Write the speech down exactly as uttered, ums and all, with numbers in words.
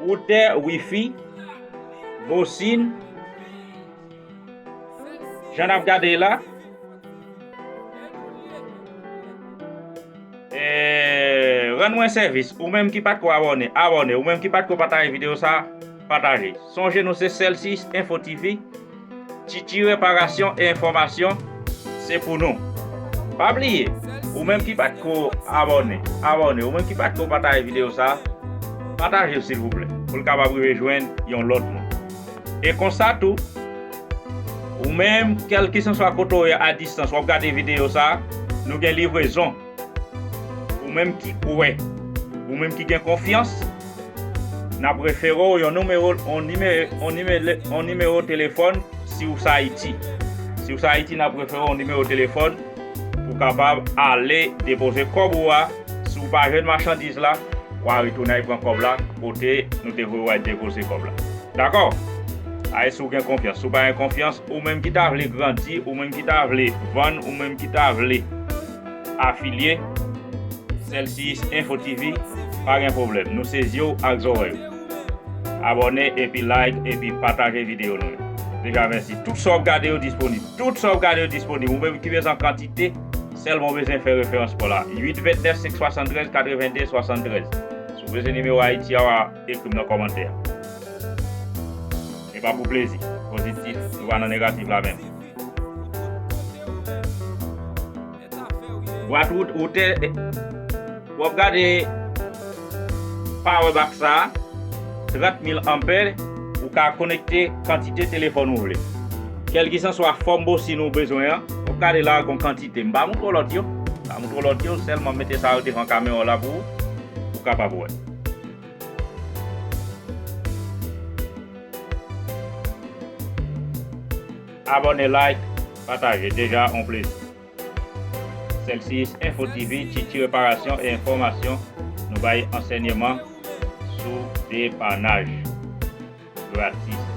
Woutè, wifi, bosin, jan n ap gade la. Eh, rann mwen sèvis, ou menm ki pa t ko abòne, abòne, ou menm ki pa t ko pataje videyo sa, pataje. Sonje nou se Celsius Info T V, titire parasyon e enfòmasyon, se pou nou. Pa bliye, ou menm ki pa t ko abòne, abòne, ou menm ki pa t ko pataje videyo sa, pataje l silvouplè, pou l kapab rive jwenn yon lòt moun. E konsa tou, ou menm, kèlkeswa kote w ye a distans, w ap gade videyo sa, nou gen livrezon. Ou menm ki kwè, ou menm ki gen konfyans, n ap refere w yon nimewo, yon nime-, yon nime-, yon nimewo telefòn si w se Ayiti. Si w se Ayiti, n ap refere w yon nimewo telefòn pou w kapab ale depoze kòb ou a. Si w pa jwenn machandiz la, w a retounen al pran kòb la kote nou te voye w al depoze kòb la. Dakò? Ay, si w gen konfyans. Si w pa gen konfyans, ou menm ki ta vle grandi, ou menm ki ta vle vann, ou menm ki ta vle afilye, Celsius Info T V, pa gen pwoblèm. Nou se zye w ak zòrèy ou. Abòne epi like epi pataje videyo nou yo. Deja mèsi. Tout sa w ap gade yo disponib. Tout sa w ap gade yo disponib. Ou menm ki bezwen kantite, sèlman w bezwen fè referans pa w la. Uit vennèf senk swasanntrèz katrevenndez swasanntrèz. Si w bezwen nimewo Ayiti a, w a ekri m nan kòmantè a. E pa pou plezi, pozitif, nou pa nan negatif la menm. Bwat wout-, woutè, w ap gade power bank sa, trant mil anpè, ou ka konekte kantite telefòn ou vle. Kèlkeswa fòm bosin ou bezwen an, w ap gade la gon kantite. M pa montre w lòt yo, m pa montre w lòt yo, sèlman mete sa yo devan kamera w la pou ou kapab wè. Abòne, like, pataje, deja yon plezi. Celsius Info T V, titire parasyon e enfòmasyon, nou bay ansèyman sou depanaj gratis.